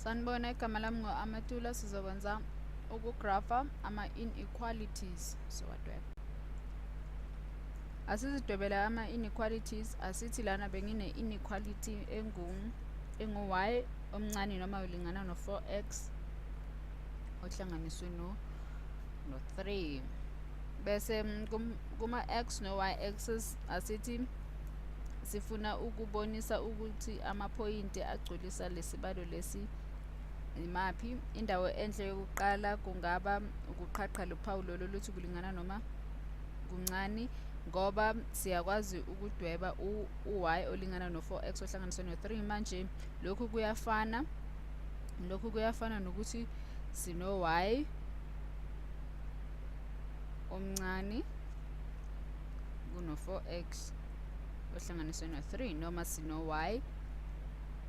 Sanibona, igama lami ngu-Amatula. Sizokwenza ukugrafa ama-inequalities, siwadwebe. Asizidwebele ama-inequalities. Asithi lana bengine-inequality engu-y omncane noma ulingana no-4x ohlanganiswe no-3. Bese kuma-x no-y axis asithi sifuna ukubonisa ukuthi amaphoyinti agcwalisa lesibalo lesi imaphi. Indawo enhle yokuqala kungaba ukuqhaqha luphawu lolu luthi kulingana noma kuncane, ngoba siyakwazi ukudweba u-y olingana no-4x ohlanganiswe no-3. Manje lokhu kuyafana nokuthi sino-y omncane kuno-4x ohlanganiswe no-3, noma sino-y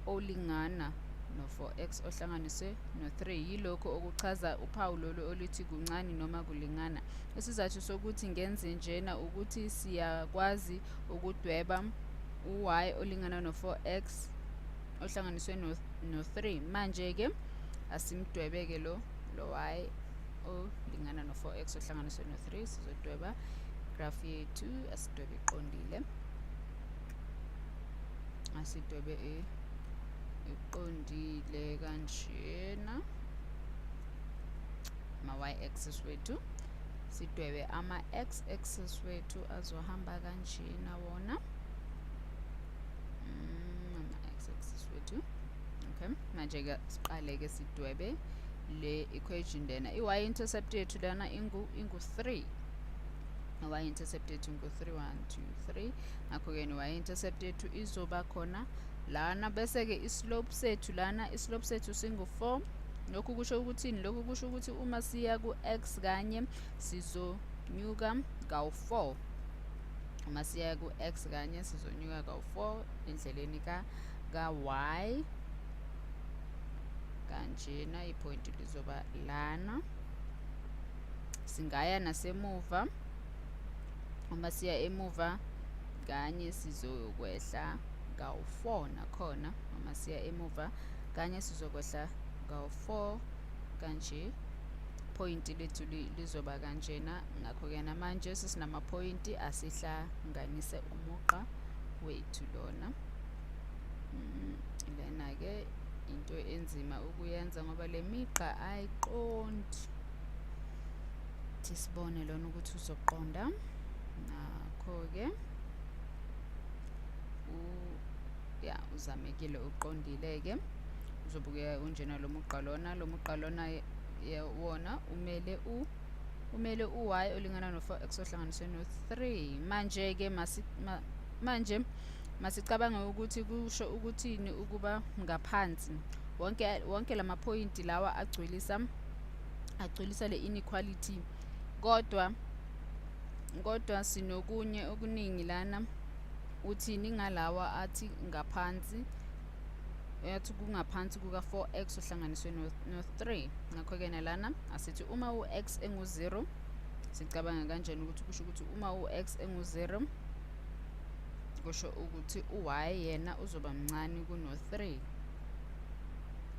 olingana no-4x ohlanganiswe no-3. Yilokho okuchaza uphawu lolu oluthi kuncane noma kulingana. Isizathu sokuthi ngenze njena ukuthi siyakwazi ukudweba u-y olingana no-4x ohlanganiswe no-3. Manje-ke asimdwebe-ke lo y olingana no-4x ohlanganiswe no-3. Sizodweba graph yethu. Asidwebe iqondile, asidwebe iqondile kanjena ama-y axis wethu, sidwebe ama-x axis wethu azohamba kanjena wona, ama-x axis wethu. Okay, manje-ke siqale-ke sidwebe le equation lena. I-y intercept yethu lana ingu 3. I-y intercept yethu ingu-3, 1, 2, 3. Ngakho-ke ne-y intercept yethu izoba khona lana. Bese-ke i-slope sethu lana, i-slope sethu singu-4. Lokhu kusho ukuthini? Lokhu kusho ukuthi uma siya ku-x kanye sizonyuka kawu-4. Uma siya ku-x kanye sizonyuka kawu-4 endleleni ka-y kanjena. Iphoyinti lizoba lana. Singaya nasemuva. Uma siya emuva kanye sizokwehla kawu-4 nakhona. Uma siya emuva kanye sizokwehla kawu-4 kanje. Phoyinti lethu lizoba kanjena. Ngakho-ke namanje sesinamaphoyinti, asihlanganise umugqa wethu lona. Lena-ke into enzima ukuyenza ngoba le migqa ayiqondi. Thi sibone lona ukuthi uzoqonda. Nakho-ke ya, uzamekile, uqondile-ke. Uzobukeka unjena lo mugqa lona. Lo mugqa lona wona umele u-y olingana no-4x ohlanganiswe no-3. Manje-ke manje masicabange ukuthi kusho ukuthini ukuba ngaphansi. Wonke lamaphoyinti lawa agcwalisa le inequality, kodwa sinokunye okuningi lana. Uthini ngalawa athi ngaphansi, yathi kungaphansi kuka-4x ohlanganiswe no-3? Ngakho-ke nalana asithi uma u-x engu-0, sicabanga kanjani ukuthi kusho ukuthi uma u-x engu-0 kusho ukuthi u-y yena uzoba mncane kuno-3?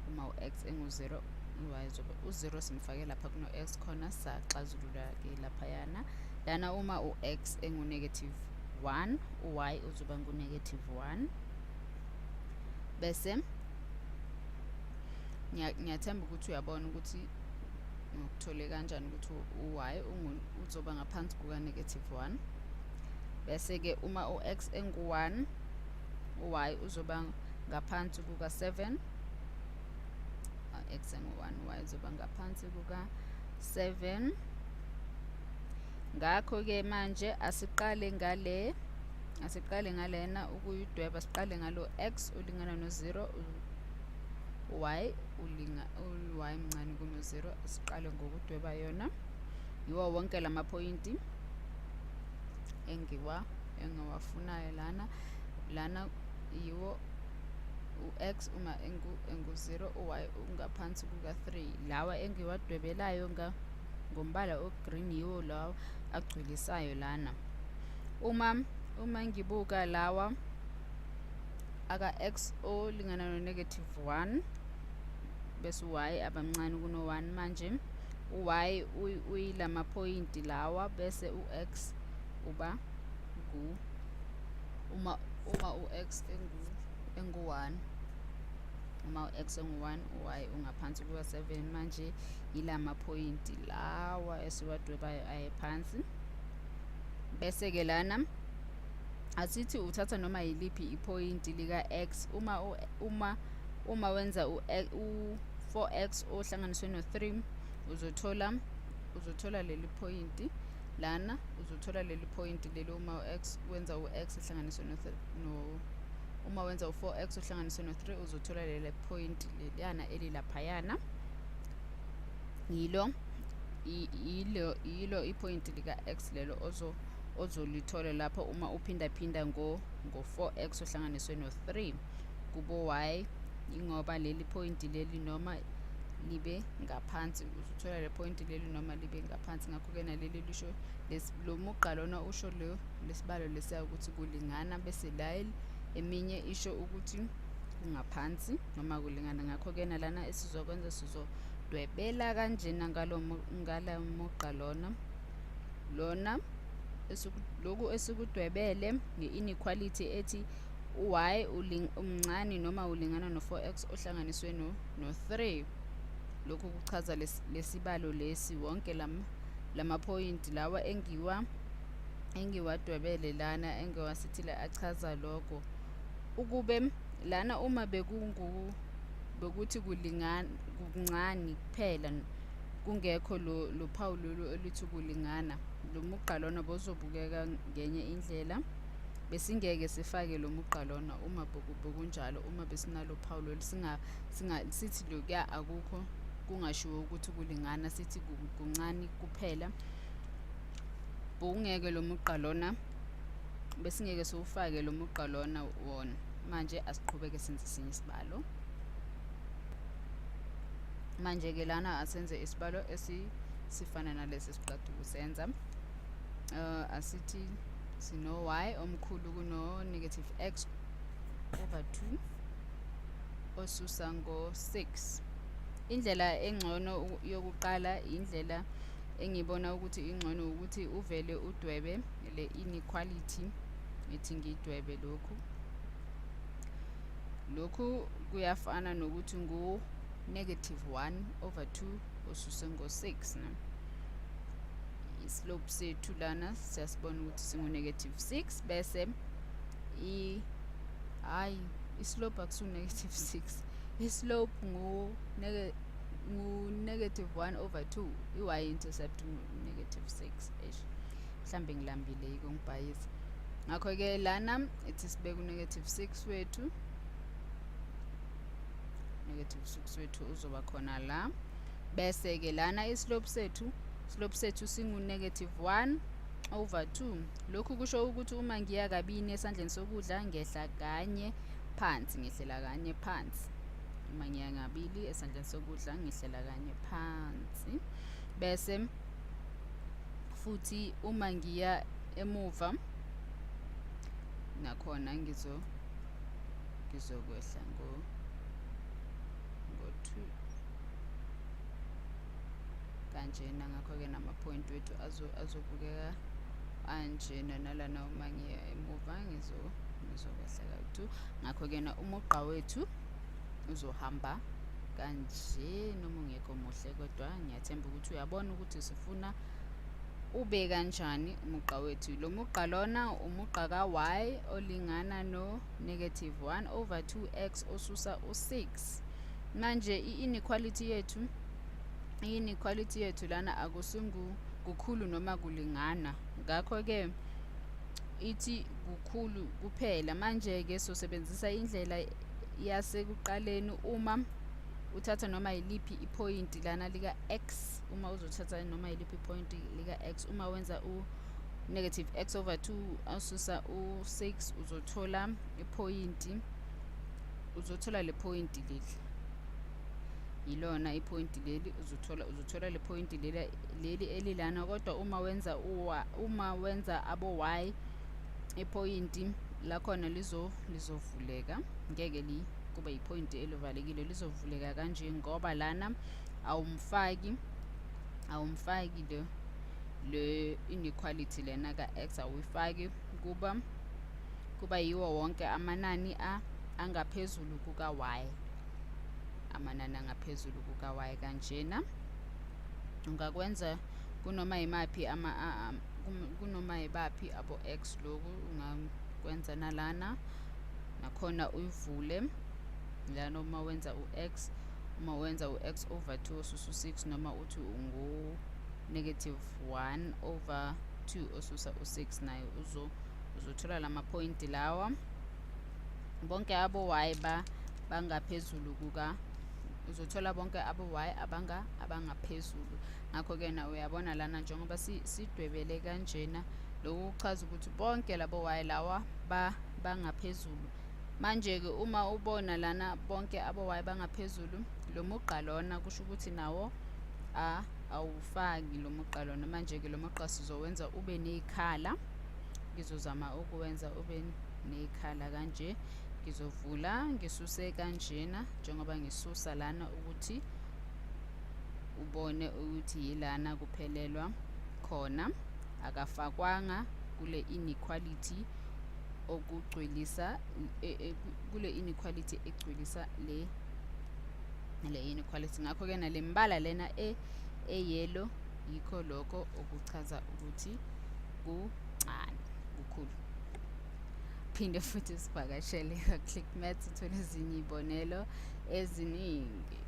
Uma u-x engu-0, u-y uzoba u-0. Simfake lapha kuno-x khona, saxazulula-ke laphayana. Lana uma u-x engu-negative 1, u-y uzoba ngu-negative 1. Bese ngiyathemba ukuthi uyabona ukuthi ngikuthole kanjani ukuthi u-y uzoba ngaphansi kuka-negative 1. Bese-ke uma u-x engu-1, u-y uzoba ngaphansi kuka-7. X engu-1, y uzoba ngaphansi kuka-7. Ngakho-ke manje asiqale ngalena ukuyidweba. Siqale ngalo x ulingana no-0, y ulinga u-y mncane kuno-0. Siqale ngokudweba yona. Yiwo wonke lamaphoyinti engiwafunayo lana. Lana yiwo u-x uma engu-0, u-y ungaphansi kuka-3. Lawa engiwadwebelayo ngombala o-green yiwo lawa agculisayo lana. Uma ngibuka lawa aka x olingana no-negative 1. bese u-y abamncane kuno-1. Manje u-y uyilamaphoyinti lawa, bese u-x uba ngu uma u-x engu-1, uma u-x engu-1, u-y ungaphansi kuka-7. Manje yilamaphoyinti lawa esiwadwebayo aye phansi. Bese-ke lana asithi uthatha noma yiliphi iphoyinti lika-x, uma wenza u-4x ohlanganiswe no-3, uzothola leli phoyinti lana, uzothola leli phoyinti leli uma u-x wenza u-x ehlanganiswe no uma wenza u-4x ohlanganiswe no-3, uzothola leli phoyinti leliyana elilaphayana. Yilo iphoyinti lika-x lelo ozolithola lapho uma uphindaphinda ngo-4x ohlanganiswe no-3 kubo y, ingoba leli phoyinti leli noma libe ngaphansi, uzothola le phoyinti leli noma libe ngaphansi. Ngakho-ke naleli lisho lo mugqa lona usho lesibalo lesiya ukuthi kulingana, bese la eminye isho ukuthi kungaphansi noma kulingana. Ngakho-ke nalana esizokwenza sizodwebela kanjena ngalo mugqa lona lokhu esikudwebele nge-inequality ethi u-y umncane noma ulingana no-4x ohlanganiswe no-3. Lokhu kuchaza lesibalo lesi, wonke lamaphoyinti lawa engiwadwebele lana engiwasithile achaza lokho. Ukube lana uma bekuthi kulingana kuncane kuphela, kungekho lo phawu lolu oluthi kulingana, lo mugqa lona bozobukeka ngenye indlela. Besingeke sifake lo mugqa lona uma bekunjalo, uma besinalo phawu lolu sithi lokuya akukho, kungashiwo ukuthi kulingana, sithi kuncane kuphela. Bokungeke lo mugqa lona, besingeke siwufake lo mugqa lona wona. Manje asiqhubeke senze esinye isibalo. Manje-ke lana asenze isibalo esifana nalesi esiqeda ukusenza. Asithi sino-y omkhulu kuno negative x over 2 osusa ngo-6. Indlela engcono yokuqala, indlela engibona ukuthi ingcono ukuthi uvele udwebe le inequality. Ithi ngidwebe lokhu. Lokhu kuyafana nokuthi ngu negative 1 over 2 osuse ngo-6. I-slope sethu lana siyasibona ukuthi singu negative 6, bese i-slope akusu negative 6, i-slope ngu negative 1 over 2, i-y intercept ngu negative 6. Eish, mhlambe ngilambile yiko ngibhayisa. Ngakho-ke lana ithi sibeke u-negative 6 wethu, negative 6 wethu uzoba khona la. Bese-ke lana i-slope sethu singu negative 1 over 2. Lokhu kusho ukuthi uma ngiya kabini esandleni sokudla ngehla kanye phansi, ngehlela kanye phansi. Uma ngiya ngabili esandleni sokudla ngehlela kanye phansi. Bese futhi uma ngiya emuva nakhona ngizokwehla ngo-2 kanjena. Ngakho-ke namaphoyinti wethu azobukeka anjena. Nalana uma ngiya emuva ngizokwehla ka-2. Ngakho-ke na umugqa wethu uzohamba kanje, noma ungekho muhle, kodwa ngiyathemba ukuthi uyabona ukuthi sifuna ube kanjani umugqa wethu. Lo mugqa lona umugqa ka-y olingana no negative 1 over 2x osusa u-6. Manje i-inequality yethu lana akusingu kukhulu noma kulingana, ngakho-ke ithi kukhulu kuphela. Manje-ke sosebenzisa indlela yasekuqaleni. Uma uthatha noma yiliphi iphoyinti lana lika-x, uma uzothatha noma yiliphi iphoyinti lika-x, uma wenza u-negative x over 2 asusa u-6, uzothola iphoyinti, uzothola le phoyinti leli, yilona iphoyinti leli, uzothola le phoyinti leli elilana. Kodwa uma wenza abo y, iphoyinti lakhona lizovuleka, ngeke Kuba iphoyinti elivalekile, lizovuleka kanje ngoba lana awumfaki le inequality lena ka-x, awuyifaki. Kuba yiwo wonke amanani angaphezulu kuka-y, amanani angaphezulu kuka-y kanjena. Ungakwenza kunoma yimaphi kunoma yibaphi abo-x. Lokhu ungakwenza nalana nakhona, uyivule lana uma wenza u-x, uma wenza u-x over 2 osusa u-6, noma uthi ungu negative 1 over 2 osusa u-6, naye uzothola lamaphoyinti lawa. Bonke abo-y bangaphezulu kuka, uzothola bonke abo-y abangaphezulu. Ngakho-ke na uyabona lana njengoba sidwebele kanjena, lokhu kuchaza ukuthi bonke labo y lawa bangaphezulu. Manje-ke uma ubona lana bonke abo y bangaphezulu, lo mugqa lona kusho ukuthi nawo awufaki lo mugqa lona. Manje-ke lo mugqa sizowenza ube ney'khala. Ngizozama ukuwenza ube ney'khala kanje. Ngizovula ngisuse kanjena njengoba ngisusa lana ukuthi ubone ukuthi yilana kuphelelwa khona. Akafakwanga kule inequality okugcwelisa kule inequality egcwelisa le inequality. Ngakho-ke nale mbala lena eyellow yikho lokho okuchaza ukuthi kuncane kukhulu. Phinde futhi sivakashele ka-Click Maths, uthole ezinye iy'bonelo eziningi.